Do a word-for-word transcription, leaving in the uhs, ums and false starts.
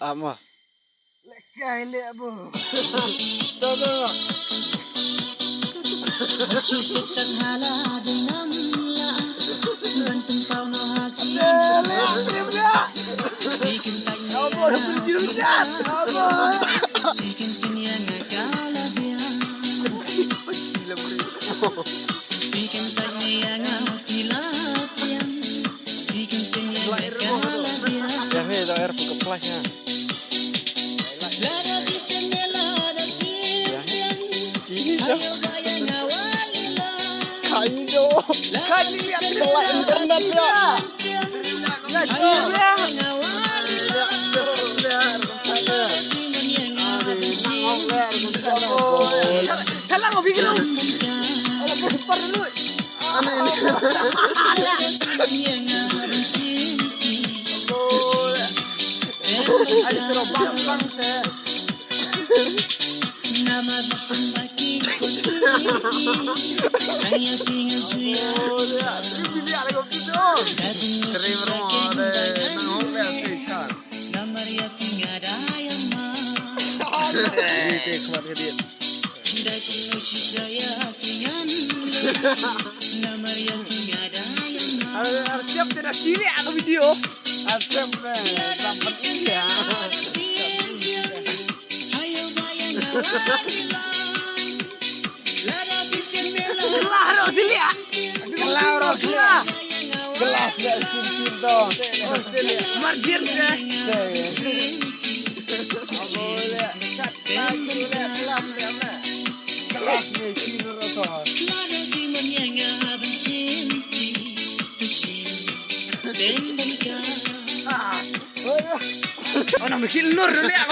Ama. Lekai le abu. Tuh, tuh. Susut kan hala dengan la. Bantung pau no haki. Bikin tanya. Abu, dah berjiru dah. Abu. Bikin tanya ngakala biang. Bikin tanya ngakila biang. Bikin tanya ngakala biang. Yang ni dah air buka flash nya. Chalang, bikin dulu. Alah, bikin par dulu. Aneh ni. Ada suruh bang, bang, saya. Terima kasih. Ni te khmat ka diet. Ar, ar siap te da kili ka video. Ar siap te, sampai ini ya. Lah ro sili ah. Kelas dah sim sim tu. Margin ke? Ona mihil nur dulu ya.